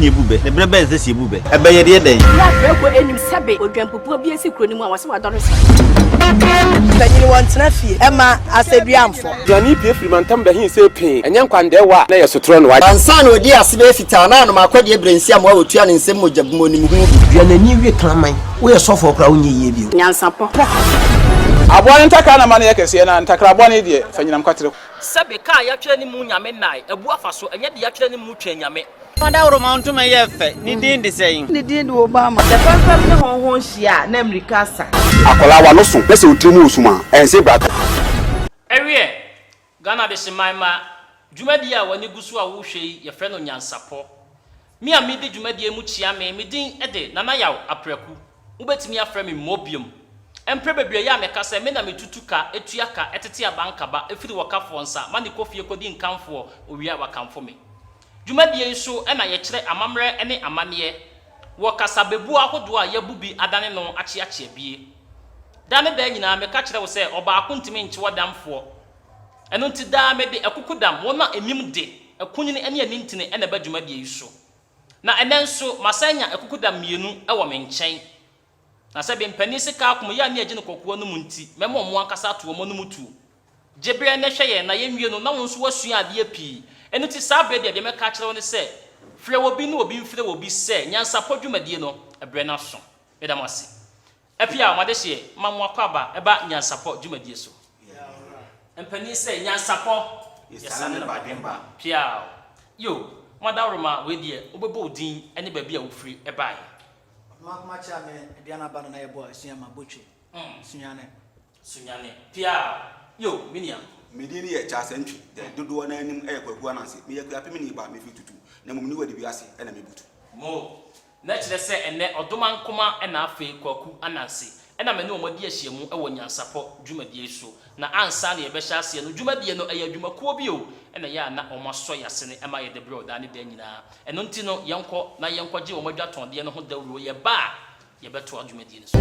na ebu bɛ, na berɛ bɛn na ɛsɛ sɛ yɛbu bɛ? Ɛbɛ yɛde yɛ dɛn? Bere a prako anim sɛbe odwampupuo bi asi kuro no mu a wɔse wadɔre sa. Panyin wɔntena fie ɛma asɛdua mfɔ. Aduane pue firi mantam bɛhe sɛ pee, ɛnyɛ nkwandɛɛwa a na ɛyɛ sotorɔ na wagye. Ansa na odii ase bɛyɛ fitaa na anom akɔdeɛ berɛ nsi amoa wɔtua ne nsam mogya bum onim ho bi. Dua n'ani we kraman. Woyɛ sɔfoɔ koraa wonyɛ yie bio. Nyansapɔ. Aboa no ntakra na ma no yɛ kɛseɛ, na ntakra bɔne deɛ, fa nyinam kwatere. Sɛbe, kaa a yɛatwerɛ ne mu Nyame nnae, abu afa so, ɛnyɛ deɛ yɛatwerɛ ne mu Twɛn Nyame. Ɔdawuroma ntoma yɛ fɛ, ne din de sɛn? Ne din de Obama. Sɛ fɛmfɛm ne hɔnhɔn hyia a, na mmirika asa. Akwadaa w'ano so na sɛ wo tiri mu wɔ sum a, ɛnse bra. Ɛweɛ, Ghana Adehyeman mma, dwumadie a w'ani gu so a worehwɛ yi, yɛfrɛ no Nyansapɔ. Me a medi dwumadie yi mu kyea me, me din de Nana Yaw Apraku. Wobɛtumi afrɛ me Mobiom. Mprɛ bebree yɛ a meka sɛ me na metutu ka, tua ka, tete abankaba, firi wɔkafoɔ nsa, ma no kɔ fie kɔdi nkamfoɔ, ɔwie a wakamfo me. Dwumadie yi so na yɛkyerɛ amammerɛ ne amanneɛ wɔ kasabebuo ahodoɔ a yɛabu bi adane no akyeakyea bie. Da ne da nyinaa meka kyerɛ wo sɛ ɔbaako ntumi nkye ɔdamfoɔ. Ɛno nti daa mede akukudam, wɔn a ɛnim de, akunini ne anintini na ɛba dwumadie yi so. Na ɛnnɛ nso masan anya akukudam mmienu wɔ me nkyɛn. Na sɛbe mpanin se kaa kom yɛ a ne agye no kɔkoa no mu nti, mɛma wɔn ankasa ato wɔn anom tuo. Gye berɛ na hwɛ yɛn na yɛnwie no na wo nso woasua adeɛ pii. Ɛno nti saa berɛ deɛ, deɛ mɛka akyerɛ wo ne sɛ, frɛ obi na obi mfrɛ obi sɛ nyansapɔ dwumadie no, ɛberɛ no aso. Meda mo ase. Apia, mo adehyeɛ, ma mo akwaaba ɛba nyansapɔ dwumadie so. Mpanin sɛ, nyansapɔ, yɛsane no badwemba. Piaw. Yo, mo adaworoma, wei deɛ, wobɛbɔ wo din ne baabi a wofiri baeɛ. Ɔdomankoma kyea me aduane aba no na yɛbɔ asua ma botwe sunyane. Sunyane. Piaw. Yo, me nua. Me din yɛ Charles Antwi, deɛ dodoɔ no ara nim yɛ Kwaku Ananse. Meyɛ Akuapemni ba, mefiri Tutu, na mmom New Adibiase na mebutu. Mo. Na kyerɛ sɛ ɛnnɛ Ɔdomankoma na afei Kwaku Ananse na me ne wɔn adi ahyiamu wɔ Nyansapɔ dwumadie yi so. Na ansa na yɛbɛhyɛ aseɛ no, dwumadie no ɛyɛ adwumakuo bi o, na ɛyɛ a na wɔn asɔ yɛn asene ma yɛde brɛ wo daa ne daa nyinaa. Ɛno nti no, yɛnkɔ na yɛnkɔgye wɔn adwatɔndeɛ no ho dawuro, yɛba a, yɛbɛtoa dwumadie no so.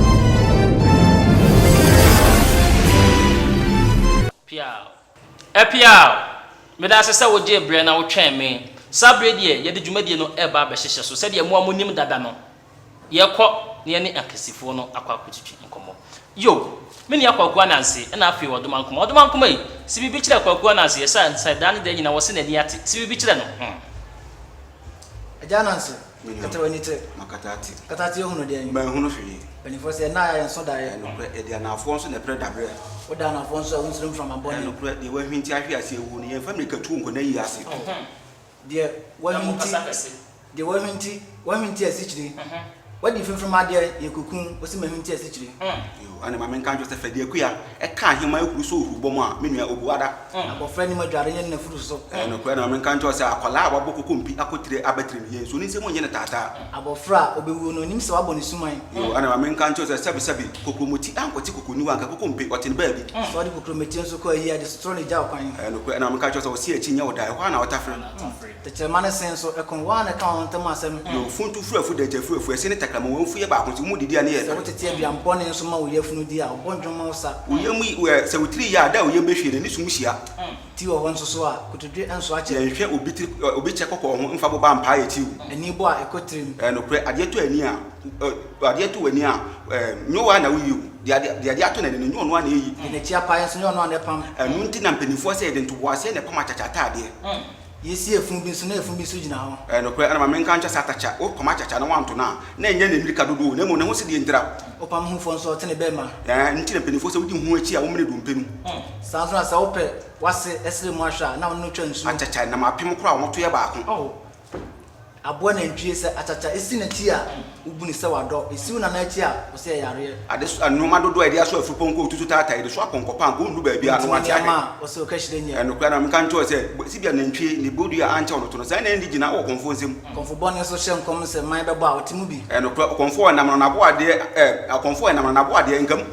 Piaw. Apiaw! Meda ase sɛ wogyee berɛ na wotwɛn me. Saa berɛ yi deɛ, yɛde dwumadie no reba abɛhyehyɛ so. Sɛdeɛ mo a monim dada no, yɛrekɔ na yɛne akɛsefoɔ no akɔ akɔtwitwi nkɔmmɔ. Yo! Me nua Kwaku Ananse, ɛna afei Ɔdomankoma. Ɔdomankoma ei, se biribi kyerɛ Kwaku Ananse, ɛsiane sɛ daa ne daa nyinaa wɔse n'ani ate. Se biribi kyerɛ no, hmm. Agya Ananse, kata w'ani te. Makata ate. Kata ate ehunu deɛn? Manhunu hwee. Mpanimfoɔ sɛ, ɛnna a yɛnso daeɛ. Ɛnokorɛ, yɛde anaafoɔ nso na ɛpere daberɛ. Woda anaafoɔ nso a, wonsuro mframa bɔne. Ɛnokorɛ, deɛ wahwinti ahwe ase awuo no, yɛmfa mmirikatuo nkɔ n'ayie ase. Deɛ wahwinti, deɛ wahwinti, wahwinti asikyire. Wadi mfimfini adeɛ, yɛ kuku, wosi mahwinti asikyire. Yoo, ɛne ma menka nkyerɛ sɛ Fadi Akua ɛka ahema ahuru sɛ ohuru bɔm a, me nua obu ada. Abɔfra anim adware nyɛ ne n'afuru so. Ɛyɛ nokorɛ, na ma menka nkyerɛ wo sɛ akwadaa a wabɔ kokompi akɔ tire aba tirim, yɛn nsuo ne nsam nyɛ no taataa. Abɔfra a ɔbɛwuo no, ɔnim sɛ wabɔ ne suman. Yoo, ɛne ma menka nkyerɛ wo sɛ sɛbesɛbe kokromoti ankɔte kokoniwa anka kokompe, ɔte no baabi. Sɛ ɔde kokromoti nso kɔ ayie a, de sotorɔ na egya wo kwan. Ɛyɛ nokorɛ, ɛne ma menka nkyerɛ wo sɛ ɔse akyi nyɛ wo da, ɛhɔ ara na ɔtafere. Tɛkyerɛma ne se nso, ɛko, wɔn ara na ɛka wɔn ntam asɛm. Yoo, funtu furu afu, dagya furu afu, ɛse ne tɛkrɛma, wɔn afu yɛ baako nti, wɔn didi a ne yɛ Sɛ pɛ. wotete aduan bɔne nso ma wo yafunu di a, ɔbɔ nnwom ma wo sa. Wo yam yi, ɛ, sɛ wo tiri yɛ a, da a wo yam bɛhwie no, ne sum hyia. Ti wɔ hɔ nso so a, kotodwe nso akyɛ. Yɛnhwɛ obi tiri, ɛ, obi kyɛ kɔkɔɔ ho mfa boba mpaa yɛ ti o. Ani bɔ a, ɛkɔ tirim. Ɛyɛ nokorɛ, adeɛ tɔ ani a, ɛ, adeɛ tɔ w'ani a, ɛ, nyɛ wo ara na woyi o, deɛ adeɛ, deɛ adeɛ atɔ n'ani no, nyɛ ɔno ara na ɛyi. Deɛ n'akyi apaeɛ nso, nyɛ ɔno ara na ɛpam. Ɛno nti na mpanimfoɔ sɛ yɛde ntoboaseɛ na ɛpam akyakya ataadeɛ. Yɛsi efunu bi nso, na efunu bi nso gyina hɔ. Ɛyɛ nokorɛ, ɛna ma menka nkyɛ sɛ atakya, wopam akyakya na woanto no a, na ɛnyɛ ne mmirika dodoɔ o, na mmom ne ho sedeɛ ntira. Wopam ho fɔ nso a, ɔte ne bɛmma. Ɛɛ, nti na mpanimfoɔ sɛ wodi ho akyi a, womene dompe no. Saa nso na sɛ wopɛ w'ase ɛserɛ mu ahwɛ a, na wo ne no twa nsuo. Akyakya nam apem koraa a, wɔto yɛ baako. Aboa nantwie, sɛ akyakya si n'akyi a, wobu no sɛ wadɔ. Ɛsi wo nana akyi a, wo sɛ ɛyɛ yareɛ. Ade so, nnoɔma dodoɔ a yɛde aso afurupɔnkɔ retutu taataa, yɛde so apɔnkɔ pa a, anka ɔnnuru baabiara na Wontumi wate ahwɛ. nneɛma a wɔsɛ ɔka hyire nyɛ. Ɛyɛ nokorɛ na meka nkyerɛ wo sɛ, sibia nantwie ne bodua ankyɛ wo no to no, saa na ɛnni gyina wɔ ɔkɔmfoɔ nsam. Kɔmfo bɔne nso hyɛ nkɔm sɛ man bɛbɔ a, ɔte mu bi. Ɛyɛ nokorɛ, ɔkɔmfoɔ a ɛnam no n'aboadeɛ, ɛ, ɔkɔmfoɔ a ɛnam no n'aboadeɛ nka mu.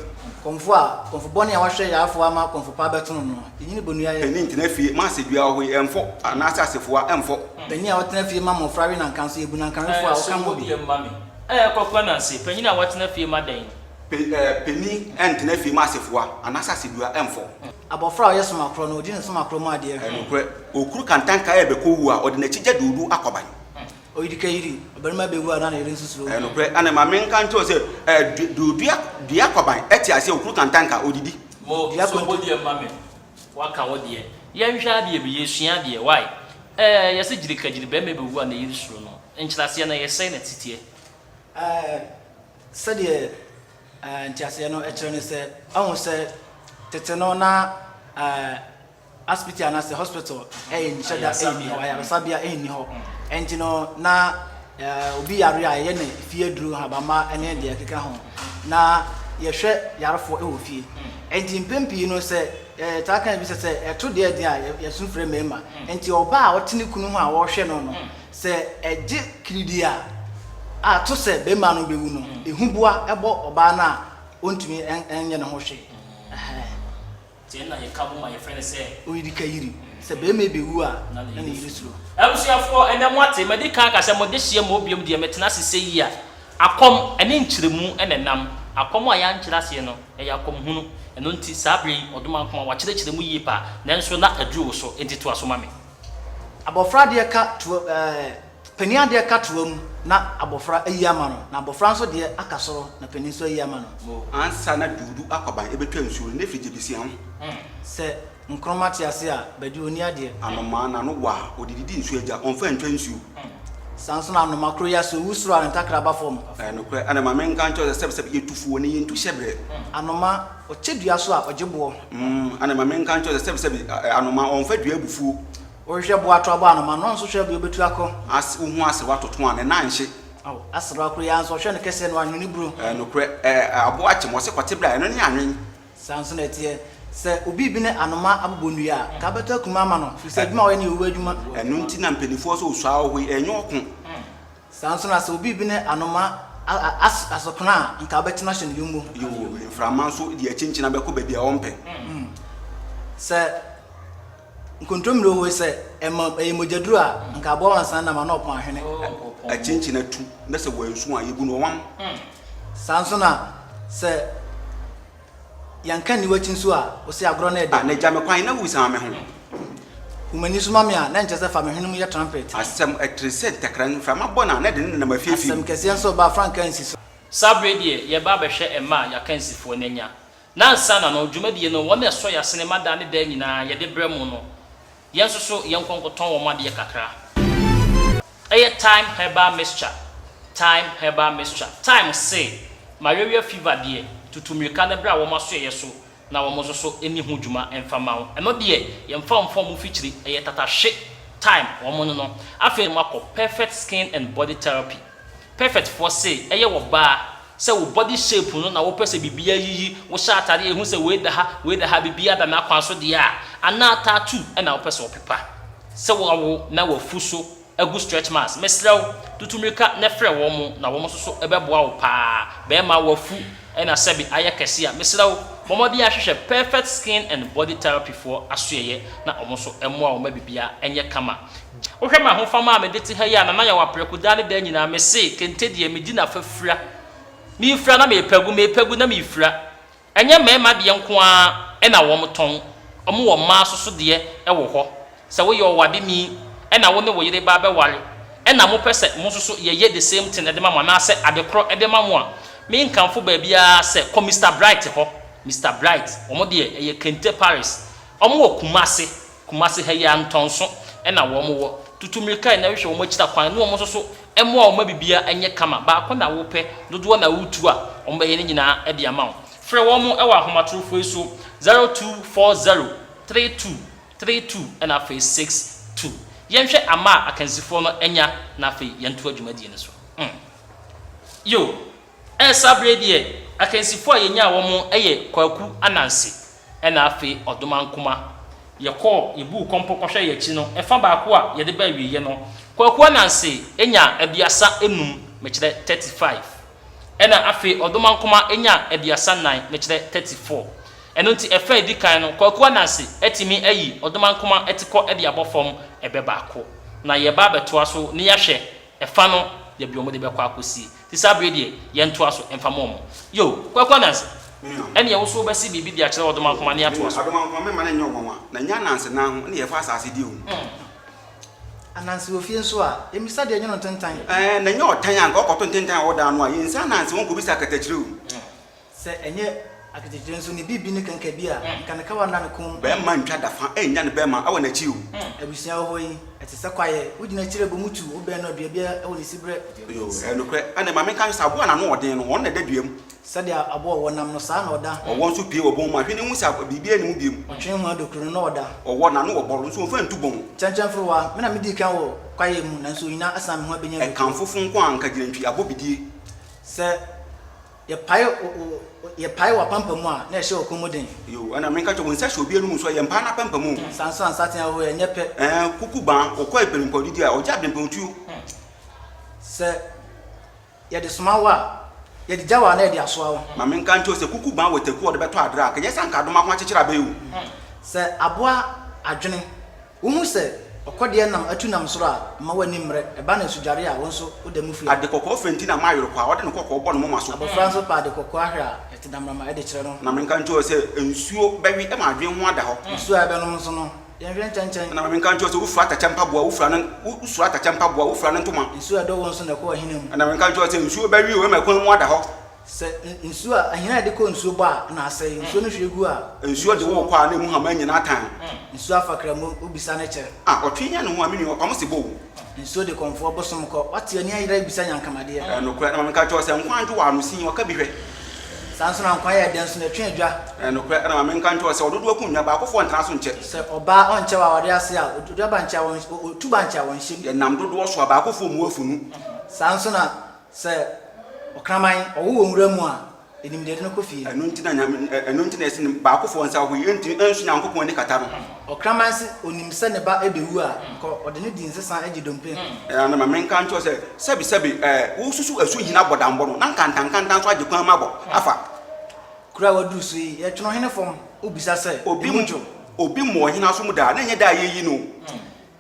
Kɔmfoɔ a, kɔmfo bɔne a wahwɛ yarefoɔ ama kɔmfo pa abɛto no no, ɛnyini bonua yɛ. Panin tena fie ma asedua wɔ hɔ yi, ɛmfɔ, anaasɛ asefoa, ɛmfɔ. Panin a ɔtena fie ma mmɔfra we nanka nso, yɛbu nankawefoɔ a, Ɛɛ, ɔka ho bi. so wo deɛ mma me. Ɛɛ, Kwaku Ananse, panyin a watena fie ma dɛn? Pe, ɛɛ, panin ntena fie ma asefoa, anaasɛ asedua, ɛmfɔ. Abɔfra a ɔyɛ somakorɔ no, ɔdi ne somakorɔ mu adeɛ. Ɛyɛ nokorɛ, okuru kantanka rebɛkɔ wu a, ɔde n'akyi gya doodu akɔban. Oyirikayiri, ɔbarima bɛwu a na ne yere nso suro. Ɛyɛ nokorɛ. Ɛna ma menka nkyerɛ wo sɛ, ɛɛ, deɛ ɔdua dua kɔban te aseɛ, ɔkuru kantanka, ɔdidi. Mo, so wo deɛ ma me, waka wo deɛ. Yɛnhwɛ adeɛ bi, yɛsua adeɛ, why? Ɛɛ, yɛse gyirikagyiri, barima bɛwu a ne yere suro no. Nkyerɛaseɛ no, ɛyɛ sɛn na ɛteteɛ? Ɛɛ, sɛdeɛ ɛɛ nteaseɛ no kyerɛ ne sɛ, woahu sɛ tete no na ɛɛ asipiti anaasɛ hospital nhyɛ da nni hɔ, ayaresabea nni hɔ. Ɛnti no na obi yare a yɛyɛ no fie aduro, nhabamma ne deɛ ɛkeka ho. Na yɛhwɛ yarefoɔ wɔ fie. Ɛnti mpɛn pii no sɛ yɛtaa ka bi sɛ sɛ ɛto deɛ ɛden a yɛsu frɛ mmarima. Ɛnti ɔbaa a ɔte ne kunu ho a ɔrehwɛ no no, sɛ ɛgye kiridi a ato sɛ barima no bɛwu no, ehuboa bɔ ɔbaa no a ɔntumi nyɛ ne ho hwee. Ɛhɛn. Nti ɛno na yɛka bom a yɛfrɛ no sɛ. Oyirikayiri. Sɛ barima rebɛwu a, na ne yere suro. Abusuafoɔ, ɛnnɛ moate, madi kan aka sɛ mo dehyeɛ ma obiom deɛ metena ase sɛ yi a, akɔm ne nkyerɛmu na ɛnam. Akɔm a yɛankyerɛ aseɛ no, ɛyɛ akɔm hunu. Ɛno nti, saa berɛ yi, Ɔdomankoma, wakyerɛkyerɛ mu yie paa, nanso na aduru wo so, enti toa so ma me. Abɔfra deɛ ka toa ɛɛ Panin adeɛ ka toa mu na abɔfra ayi ama no, na abɔfra nso deɛ aka soro na panin nso ayi ama no. Ansa na Duudu akwaban ebetwa nsuo no, na efiri Gyebesia ho. Sɛ Nkrumah te ase a, Badu ɔnni adeɛ. Anomaa n'ano wɔ a, ɔde didi nsuo agya, ɔmfa ntwa nsuo. Saa nso na anoma koro yi a, sɛ ɔwu soro a, ne ntakra ba fam. Ɛyɛ nokorɛ, ɛna ma menka nkyerɛ wo sɛ, sɛbsɛb yɛtu foɔ na yɛntu hyɛberɛ. Anoma, ɔkyɛ dua so a, ɔgye boɔ. Ɛna ma menka nkyerɛ wo sɛ, sɛbsɛb anoma, ɔmfa dua abufuo. Wohwehwɛ boa to abɔ anoma no nso hwɛ bea obetu akɔ. As wohu aserewa toto a, ne nan nhye. Ao, aserewa koro yi ara nso, ɔhwɛ no kɛseɛ na wanwene ne buro. Ɛyɛ nokorɛ, ɛ, aboa kyem, ɔse kɔte bra, ɛno ne anwen. Saa nso na ɛteɛ, sɛ obi rebi ne anoma abobɔ nnua a, ka bɛtɔ akuma ama no, firi sɛ adwuma a ɔyɛ no yɛ owuo adwuma. Ɛno nti na mpanimfoɔ sɛ osuaa wɔ hɔ yi, ɛnyɛ ɔko. Saa nso na sɛ obi rebi ne anoma as, asokona a, nka wobɛtena ahyɛ no yommo. Yoo, mframa nso de akyinkyina bɛkɔ baabi a ɔmpɛ. Sɛ. Nkontommire hoe sɛ ɛma ɛyɛ mogyaduru a, anka aboa wansan nam ano ɔpɔn ahwene. Akyinkyin atu na sɛ wansu a, yɛbu no ɔwam. Saa nso na sɛ yɛanka nni w'akyi nso a, wose agorɔ no ɛdɛ. Na gya me kwan na wusian me ho. Hu m'ani so ma me a, na ɛnkyerɛ sɛ fa me hwene mu yɛ trumpet. Asɛm ɛtere sɛ ntakra, mframa bɔ no a, na ɛde no nenam afiafi Asɛm mu. kɛseɛ nso ba a, frankaa nsi so. Saa bere deɛ yɛreba abɛhwɛ mma a yɛakansifoɔ no anya. Na ansa na no, dwumadie no, wɔn a ɛsɔ yɛn asene ma daa ne daa nyinaa yɛde brɛ mo no, yɛn nso so yɛnkɔ nkɔtɔn wɔn adeɛ kakra. Ɛyɛ Thyme Herbal Mixture, Thyme Herbal Mixture. Thyme se, Malaria fever deɛ, tutu mmirika na bra wɔn asoɛeɛ so na wɔn nso so nni ho dwuma mfa mma wo. Ɛno deɛ, yɛmfa mfa wɔn mfikyire, ɛyɛ tatahwe thyme wɔn no no. Afei moakɔ Perfect Skin and Body Therapy. Perfect foɔ se ɛyɛ wɔ baa sɛ wo body shape no na wopɛ sɛ biribiara yiyi, wohyɛ atadeɛ a yɛhu sɛ wei da ha, wei da ha, biribiara da n'akwan so deɛ a, anaa tattoo na wopɛ sɛ wɔpepa sɛ woawo na w'afu so agu stretch marks, mesrɛ wo tutu mmirika na frɛ wɔn na wɔn nso so bɛboa wo paa, bɛrima w'afu na sɛbe ayɛ kɛse a, mesrɛ wo bɔ mmɔden ara hwehwɛ Perfect Skin and Body Therapy foɔ asoɛeɛ na wɔn nso mmoa wo ma biribiara nyɛ kama. Wohwɛ m'ahofama a mede te ha yi a, Nana Yaw Apraku daa ne daa nyinaa mese kente deɛ medi no afa fira. Mefira na merepa gu, merepa gu na mefira. Ɛnyɛ mmarima deɛ nko ara na wɔtɔn, wɔwɔ mmaa nso so deɛ wɔ hɔ. Sɛ woyɛ ɔwadeni na wo ne wo yere ba abɛware na mopɛ sɛ mo nso so yɛyɛ the same thing de ma mo anaasɛ ade korɔ de ma mo a, menkamfo baabiara sɛ kɔ Mister Bright hɔ. Mister Bright, wɔn deɛ ɛyɛ kente Paris. Wɔwɔ Kumasi. Kumasi ha yi ara ntɔnso na wɔn wɔ. Tutu mmirika na hwehwɛ wɔn akyira kwan ne wɔn nso so mmoa wɔn ma biribiara nyɛ kama. Baako na wopɛ, dodoɔ na woretu a, wɔbɛyɛ ne nyinaa de ama wo. Frɛ wɔn wɔ ahomatorofoɔ yi so, 0240 32 32 ɛna afei 62. Yɛnhwɛ ama a akansifoɔ no anya na afei yɛntoa dwumadie no so. Mm. Yo, ɛɛ saa berɛ yi deɛ akansifoɔ a yɛnyaa wɔn yɛ Kwaku Ananse Ɛna afei Ɔdomankoma, yɛkɔɔ, yɛbuu kɔmpɔ kɔhwɛɛ yɛn akyi no, ɛfa baako a yɛde ba awieeɛ no, Kwaku Ananse nyaa 35, mekyerɛ 35. Ɛna afei Ɔdomankoma nyaa 34, mekyerɛ 34. Ɛno nti ɛfa a ɛdi kan no, Kwaku Ananse atumi ayi Ɔdomankoma atikɔ de abɔ fam ɛbɛ baako. Na yɛreba abɛtoa so na yɛahwɛ ɛfa no baabi a wɔde bɛkɔ akɔsie. Nti saa bere deɛ yɛntoa so mfa ma wɔn. Yo, Kwaku Ananse, ɛneɛ wo so wobɛse biribi de akyerɛ Ɔdomankoma ne atoa so. Ɔdomankoma, memma no nyɛ wo nwanwa, na nyɛ Ananse nan ho na yɛfa asase di o. Ananse wɔ fie nso a, yɛmmisa deɛ ɛnyɛ no ntentan. Ɛɛ, na ɛnyɛ ɔtan a anka ɔkɔto ntentan a ɔwɔ dan no a, yɛnsi ananse ho nkɔbisa akatakyire o. Sɛ ɛnyɛ akatakyire nso ne biribi ne kanka bi a, nka ne kawa nna ne kɔn mu. Bɛrima ntwa da fa nnya ne bɛrima wɔ n'akyi o. Abusua wɔ hɔ yi, ɛte sɛ kwaeɛ, wogyina akyire bɔ mu tu, wobɛn no a, dua biara wɔ ne siberɛ. Yoo, ɛyɛ nokorɛ. Ɛnna ma menka nso sɛ aboa a n'ano wɔ den no, ɔno na ɛda dua mu. Sɛdeɛ aboa a ɔwɔ nam no, saa na ɔda. Ɔwɔ nso pue wɔ bɔn mu a, hwɛ na hu sɛ biribiara nni mu bio. Ɔtwe ho adokuro no, na ɔda. Ɔwɔ, n'ano wɔ bɔre, nso ɔmfa ntu bɔn. Kyɛnkyɛnforowa, me na medii kan wɔ kwaeɛ mu, nanso onyina asan me ho abɛnya adokuro. Ɛkamfofo nko a anka gyinantwi abɔ bidie. Sɛ yɛpae wo, yɛpae w'apampam a, na ɛhyɛ ɔko mu den. Yoo, ɛna menka kyerɛ wo, nsa hyɛ obi anum nso a, yɛmpaa n'apampam o. Saa nso na nsateaa wɔ hɔ yi, ɛnyɛ pɛ. Ɛɛ, kuku ban, ɔkɔ abirempɔn didi a, ɔgye abirempɔn tuo. Sɛ yɛde soma wo a, yɛde gya wo a na yɛde asoa wo. Ma menka nkyerɛ wo sɛ kuku ban wɔ taku a ɔde bɛtɔ adra a, anka ɛnyɛ sɛ anka adoma ko akyekyere abɛn o. Sɛ aboa adwene, wohu sɛ ɔkɔdeɛ nam atu nam soro a, mma w'ani mmere, ɛba no asudware a, wo nso woda mu fua. Ade kɔkɔɔ fɛ nti na mayere kɔ a, ɔde ne kɔkɔɔ bɔ ne moma so. Abɔfra nso pɛ ade kɔkɔɔ ahwɛ a, ɛte damrama de kyerɛ no. Na menka nkyerɛ wo sɛ nsuo bɛwe ma adwene ho ada hɔ. Nsuo a yɛbɛnom nso no, Yɛnhwɛ nkyɛnkyɛn. Na ma menka nkyerɛ wo sɛ, wofura atɛkyɛ mpaboa, wofura ne, wosuro atɛkyɛ mpaboa, wofura ne ntoma. Nsuo a ɛdɔ wo nso na ɛkɔ ahina mu. Na menka nkyerɛ wo sɛ, nsuo bɛwe wo ma ɛkwan mu ada hɔ. Sɛ nsuo a, ahina a yɛde kɔ nsuo bɔ a, na asɛe, nsuo no hwie gu a. Nsuo de wo rekɔ a, na emu hama nyinaa tan. Nsuo afa kramu, wobisa no kyɛ. A, ɔtwe nya ne ho a, me nua, ɔpam sebɔ o. Nsuo de kɔmfoɔ bosom kɔ. Wate ani ayera rebisa nyankamadeɛ. Ɛyɛ nokorɛ, na ma menka nkyerɛ wo sɛ, nkwa adwo wɔ ano sin, ɔka bi hwɛ. Saa nso na nkwa yɛ dɛ nso na ɛtwe adwa. Ɛyɛ nokorɛ, na ma menka nkyerɛ wo sɛ, ɔdodoɔ ku nnwa, baakofoɔ ntena so nkyɛ. Sɛ ɔbaa ɔnkyɛ wɔ awareɛ ase a, ɔdua bankye a wɔn, ɔtu bankye a wɔnhyɛ mu. Yɛnam dodoɔ so a, baakofoɔ mmu afunu. Saa nso na sɛ ɔkraman, ɔwo wɔ nwura mu a, ɛnim deɛ ɛde no kɔ fie. Ɛno nti na Nyame, ɛno nti na yɛse no, baakofoɔ nsa wɔ hɔ yi, ɛntumi ɛnso Nyankopɔn ani kata no. Ɔkraman se ɔnim sɛ ne ba bɛwu a, nka ɔde no di nsesa gye dompe. Ɛna ma menka nkyerɛ wo sɛ, sɛbe sɛbe, ɛɛ, wosusu asu hene abɔdambɔ no, na nkantankantan nso agye kwan mu abɔ, afa. Kuro a waduru so yi, yɛtwene ɔhene fam, wobisa sɛ, Obi emu dwo? Obi mmɔ ɔhene aso mu da a, na ɛnyɛ da a yɛyi no o.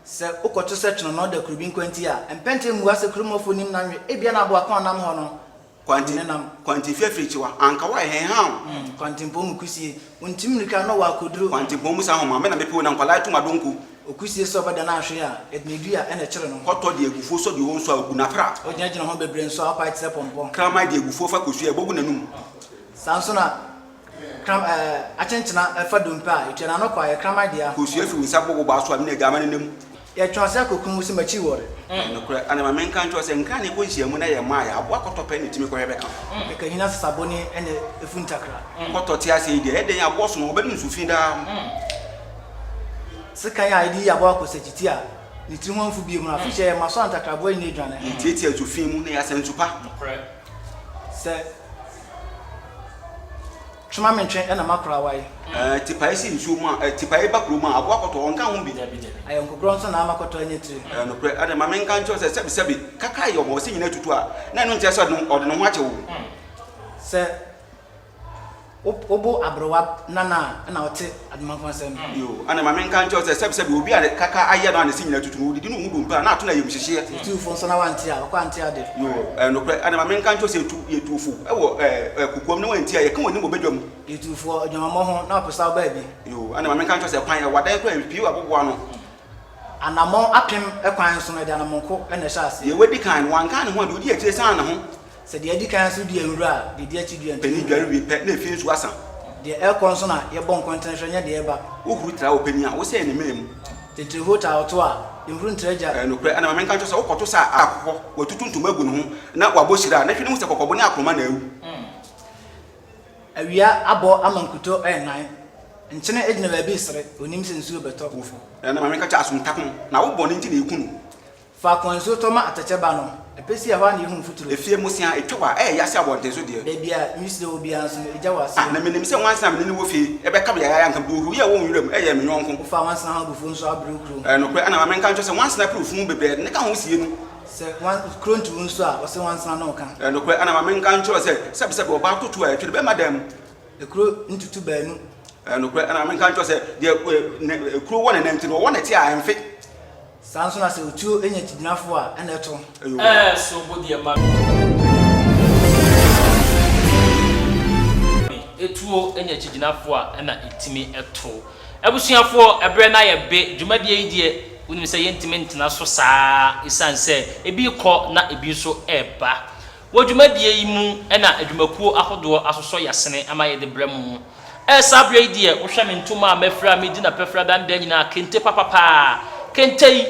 Sɛ wokɔto sɛ twenonɔ da kuro bi nkwanti a, mpɛnte mmua sɛ kurom hɔfoɔ nim n'anwe, ebia na aboa ko a ɔnam hɔ no, Kwanti, Nenam. kwanti fi afirikyiwa, anka wo ayɛ hɛn haa o. Kwantempɔn mu kusie, ontim mmirika na ɔwɔ akoduro. Kwantempɔn mu sa nhoma, me na mepɛ o na nkwadaa tum adonko. Okusie sɛ ɔbɛda no ahwe a, yɛde ne dua na ɛkyere no. Kɔtɔ de agufuo sɔ deɛ ɔwɔ nsuo a, ɔgu n'apra. Ogyinagyina ho bebree nso a, ɔpae te sɛ pɔmpɔ. Kraman de agufuo fa kosua a, ɛbɔ gu n'anum. Saa nso na kram ɛɛ akyenkyena fa dompe a, etua n'ano kɔ a, ɛyɛ kraman dea. Kosua fi wo nsa bɔ wo baa so a, me na agya ama ne nam. Yɛtwe ase akɔkum wo sɛ m'akyi wɔre. Ɛyɛ nokorɛ, ɛna ma menka nkyerɛ wo sɛ nkra na ɛkɔ nhyiamu na yɛ mmaa yɛ aboa kɔtɔ pɛ na ɛtumi kɔhwɛ bɛka. Kɛkɛhina sesabɔni na ɛfu ntakra. Kɔtɔ te aseɛ yi deɛ, ɛyɛ dɛn aboɔ sono ɔbɛnom nsu fi daa. Sekan a yɛde yi aboa kɔ sakyiti a ne tiri ho amfu bio mu no, afehyɛ yɛ ma so a ntakraboa nyina adwane. Yɛtiatia nsu fi mu na yɛasa nsu pa. Sɛ. Twema me ntwe na makora wae. Ɛɛ tipae si nsuo mu a, ɛɛ tipae ba kuro mu a, aboa kɔtɔ, ɔnka ho bi. Ayɔnkokorɔ nso na ama kɔtɔ anya tire. Ɛyɛ nokorɛ, ɛnna ma menka nkyerɛ wo sɛ, sɛbesɛbe, kakra yɛ ɔma ɔse nyina tutu a, na ɛno nkyerɛ sɛ ɔde ne ho akyɛ wo. Sɛ wo bo aberewa nana a, ɛna wote adomankoma asɛm. Yoo, ɛnna ma menka nkyerɛ wo sɛ, sɛbesɛbe, obi a kaka ayɛ no a ne se nyina tutu no, ɔdidi na ɔhu dompe a, na ato no ayamhyehyeɛ. Sɛ yɛtu wo fo nso na woante a, wokɔ ante ade. Yoo, ɛyɛ nokorɛ. Ɛnna ma menka nkyerɛ wo sɛ, yɛtu, yɛtu wo fo wɔ ɛɛ, ɛɛ, kokoam na woantie a, yɛka w'anim wɔ badwa mu. Yɛtu wo fo wɔ adwamammɔ ho na wopɛ sɛ woba bi. Yoo, ɛnna ma menka nkyerɛ wo sɛ, kwan, ɛwɔ adan koraa a, epue wɔ aboboano. Anammɔn apem kwan so no, ɛde anammɔnko na ɛhyɛ aseɛ. Deɛ wadi kan no, wanka ne ho a, deɛ ɔdi akyire san ne ho. Sɛ deɛ adi kan nso dua nwura a, deɛ ɛdi akyi dua ntumi Panin nwura. dware wie pɛ, na efie nsuo asa. Deɛ ɛrekɔ nso na yɛbɔ nkɔntene hwɛ, nyɛ deɛ ɛreba. Wohuru tra ɔpanin a, wosɛe ne mene mu. Titiriho taa ɔto a, nhuru ntra gya. Ɛyɛ nokorɛ, ɛna ma menka nkyerɛ wo sɛ, wokɔto sɛ akokɔ, watutu ntoma agu ne ho, na wabɔ hyira a, na hwɛ na hu sɛ kɔkɔbo ne akorɔma na awu. Awia abɔ ama nkutoo renan. Nkyene gyina baabi resere, ɔnnim sɛ nsuo rebɛtɔ. Ɛna ma menka kyerɛ asomtako, na wo bɔne nti na yɛku no. Faako a nsuo tɔ ma atɛkyɛ ba no, ɛpɛ si ɛhɔ ara na yɛhu mfuturo. Efie mmosea, etwa wɔ a, ɛyɛ ya sɛ abɔnten so deɛ. Baabi a nwisiaa wɔ biara nso no, egya wɔ aseɛ. Ah, na menim sɛ nwansena a me ne no wɔ fie bɛka me yayaaya, anka mede ohuruiɛ a ɛwɔ nwura mu yɛɛ me yɔnko. Wofaa nwansena ho abufuo nso abrɛ wo kuro. Ɛyɛ nokorɛ, ɛna ma menka nkyerɛ wo sɛ nwansena pere funu bebree a, yɛde ne ka ho sie no. Sɛ nwan, kuro ntu wo nso a, wɔse nwansena ne wo ka. Ɛyɛ nokorɛ, ɛna ma menka nkyerɛ wo sɛ, sɛbesɛbe ɔbaa toto a, ɛtwere bɛrima dan mu. Ekuro ntutu baanu. Ɛyɛ nokorɛ, ɛna ma menka nkyerɛ wo sɛ, deɛ ne, ekuro wɔ ne nan nti no, ɔwɔ nɛte a, ɛmfe. Saa nso na sɛ otuo nya kyigyinafoɔ a, ɛna ɛto. Ɛɛ so bo deɛ ma me Etuo nya kyigyinafoɔ a ɛna ɛtumi to. Abusuafoɔ ɛberɛ no ayɛ be, dwumadie yi deɛ. Wonim sɛ yɛntumi ntena so saa esiane sɛ ebi rekɔ na ebi nso reba. Wɔ dwumadie yi mu na adwumakuo ahodoɔ asosɔ yasene ama yɛde brɛ mo. Ɛɛ saa berɛ yi deɛ wohwɛ me ntoma a mafira a medi no apɛfira da ne da nyinaa kente papapaa. Kente yi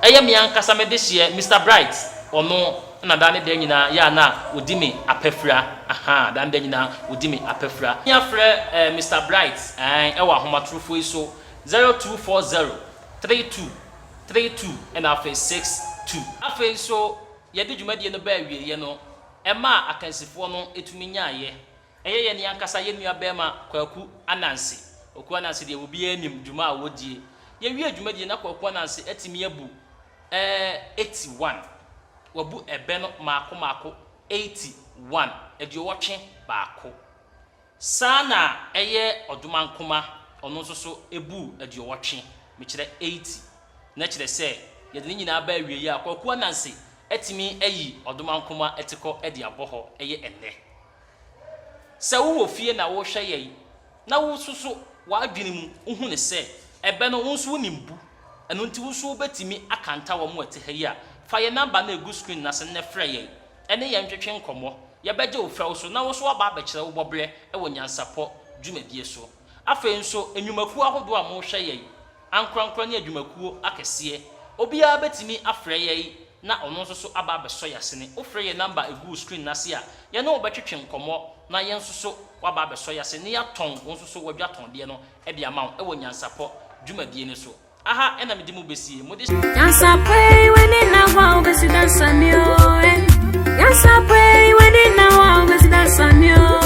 ɛyɛ me ankasa me dehyeɛ Mister Bright ɔno na da ne da nyinaa yɛ a na ɔdi me apɛfira ahaa da ne da nyinaa ɔdi me apɛfira. Afrɛ ɛɛ Mister Bright ɛɛ ɛwɔ ahomatorofoɔ yi so 0240 32 32 ɛna afei 62. Afei nso Yɛde dwumadie no baa awieeɛ no, ɛmaa akansifoɔ no tumi nyaaeɛ. Ɛyɛ yɛn ankasa yɛn nua barima Kwaku Ananse. Kwaku Ananse deɛ obiara nim dwuma a ɔdie. Yɛwiee dwumadie no na Kwaku Ananse atumi abu ɛɛ 81. Wabu ɛbɛ no maako maako 81, aduowɔtwe baako. Saa na ɛyɛ ɔdomankoma, ɔno nso so buu aduɔwɔtwe, mekyerɛ 80. Na kyerɛ sɛ, yɛde ne nyinaa ba awieeɛ a, Kwaku Ananse atumi ayi ɔdomankoma atikɔ de abɔ hɔ, ɛyɛ ɛnnɛ. Sɛ wowɔ fie na worehwɛ yɛn, na wo nso so w'adwene mu wohu no sɛ ɛbɛ no wo nso wonim bu, ɛno nti wo nso wobɛtumi akanta wɔn a ɛte ha yi a, fa yɛn number no a ɛgu screen no ase no na frɛ yɛn. Ɛne yɛn ntwetwe nkɔmmɔ. Yɛbɛgye wo fɛw so na wo nso woaba abɛkyerɛ wo bɔberɛ wɔ nyansapɔ dwumadie so. Afei nso, nnwumakuo ahodoɔ a mohwɛ yɛn, ankorankoro ne adwumakuo akɛseɛ, obiara bɛtumi afrɛ yɛn na ɔno nso so aba abɛsɔ yɛn asene. Wofrɛ yɛn number a ɛgu wo screen no ase a, yɛne wo bɛtwetwe nkɔmmɔ na yɛn nso so woaba abɛsɔ yɛn ase na yɛatɔn wo nso so w'adwatɔndeɛ no de ama wo wɔ nyansapɔ dwumadie no so. Aha na mede mo besie. Mode. Nyansa pwei weni na hwa obesi dansa mi o eh. Nyansa pwei weni na hwa obesi dansa mi o.